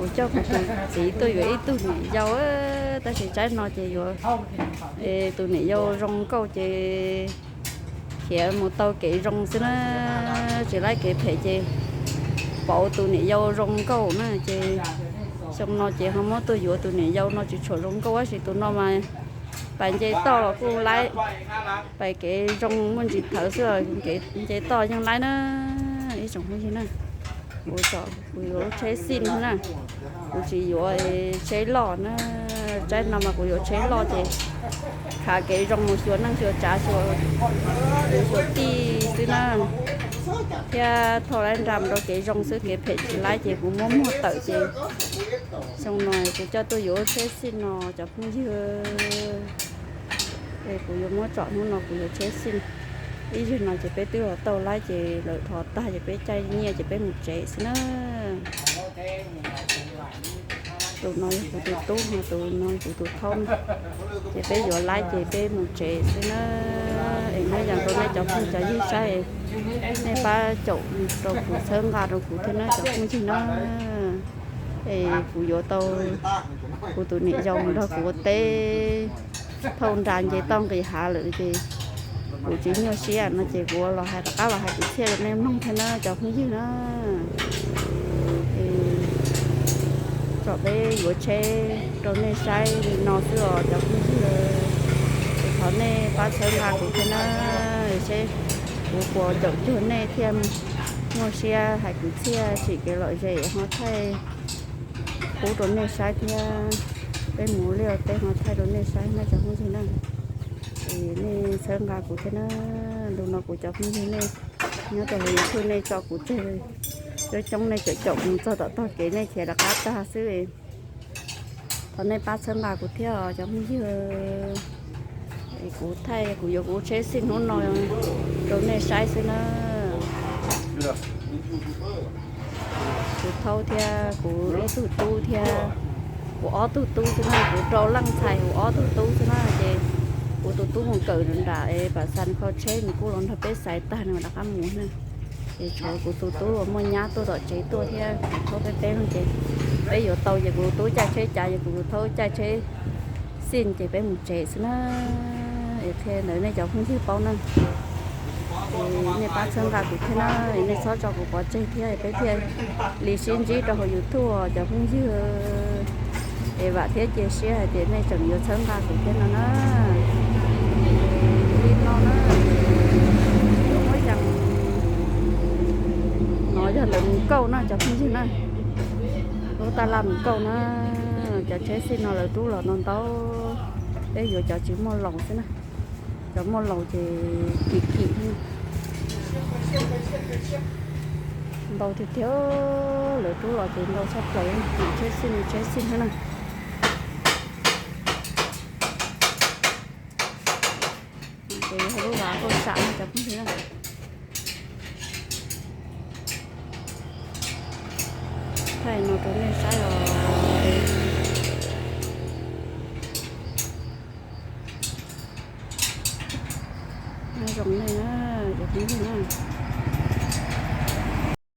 Kuv coj kuv tus txiv tuaj yuav ib tug niam yau, tab sis tsaib no ces yuav tus niam yau zoo nkauj ces khiav mus tau kev zoo xwb na, tsis laib kev phem ces pauv tus niam yau zoo nkauj na ces xyoo no ces ho muab tuaj yuav tus niam yau no tsis tshua zoo nkauj tab sis tus no mas pais nce toj los kuj laib, pais kev zoo muaj ntsis thawv xwb, kev nce toj yeej laib na. Ib tsoom phooj ywg na, kuv tsom kuv yuav lub tsheb xij na, kuv tsis yuav tsheb loj na. Tsaib no mas kuv yuav tsheb loj ces khav kev zoo mus xyuas neej xyuas tsav xyuas tij xwb na, thiab thauj laib nra mus rau kev zoo xwb, kev phem tsis laib ces kuv muab muag tawm ces xyoo no kuv coj tuaj yuav lub tsheb xij no cov phooj ywg. Es kuv yuav muab tsom hnub no kuv yuav tsheb xij. Ib yig no ces peb twb los tau laib ces lawv thov tag ces peb caij nyiaj ces peb mus tsev xwb na. Tus no yog kuv tus tub, tus no kuv tus thaub na. Ces peb yuav laib ces peb mus tsev xwb na. Es nyob zoo rau nej cov phooj cov ywg saib, nej pab caum rau kuv, txhawb nqa rau kuv thiab na cov phooj ywg na. Es kuv yuav tau kuv tus niam yau mus nrog kuv ua teb thauj nra nce toj nqis hav lawm ces kuv tsis nyuaj siab no ces kuv los hais rov qab los hais kwv txhiaj rau nej mloog thiab na cov phooj ywg na. Es tsom peb yuav tsheb rau nej saib li no xwb os cov phooj ywg. Es thov nej pab txhawb nqa kuv thiab na, seb kuv puas caum cuag nej thiaj muaj siab hais kwv txhiaj tsim kev lom zem ho thaij qub rau nej saib thiab. Peb mus ua liaj ua teb ho thaij rau nej saib na cov phooj ywg na. Es nej txhawb nqa kuv thiab na. Ntu no kuv cov phooj ywg nej nyob rau hauv YouTube nej tso kuv tseg coob coob, nej caum caum kuv txog tom tog kev nej khiav rov qab tag xwb. Thov nej pab txhawb nqa kuv thiab os cov phooj ywg. Es kuv thaij kuv yuav kuv tsheb xij hnub no rau nej saib xwb na. Kuv thaub thiab kuv ib tug tub thiab, kuv ob tug tub xwb na, kuv rau leej ntxhais kuv ob tug tub xwb na ces kuv tus tub mus kawm nram es pam xas kho tsheb nws kuj los nrog peb xaiv tag nws rov qab mus na. Ces tshuav kuv tus tub uas muaj nyab tuaj tom tsev tuaj thiab kuv thaub peb peb leeg ces peb yuav tau ces kuv tus tub caij tsheb cav ces kuv tus thaub caij tsheb xij ces peb mus tsev xwb na. Es qhia ntawd nej cov phooj ywg paub na. Es nej pab txhawb nqa kuv thiab na, es nej txhob tso kuv pov tseg thiab peb thiaj li sib ntsib rau hauv YouTube cov phooj ywg. Es vam thiab cia siab hais tias nej tseem yuav txhawb nqa kuv thiab no na. Li no na, muab yees, no yog lawv mus kauj na cov phooj ywg na. Lub taj laj mus kauj na, cov tsheb xij no lawv rub los no ntau, peb yuav cov tsis muaj laus xwb na. Cov muaj laus ces kim kim. Ntau tiag tiag, lawv rub los ces ntau tshaj plaws, kim tsheb xij tsheb xij thiab na. Ces yog lub vaj kauj sam no cov phooj ywg na. Thaij no rau nej saib os. Nyob zoo nej na, cov phooj ywg na.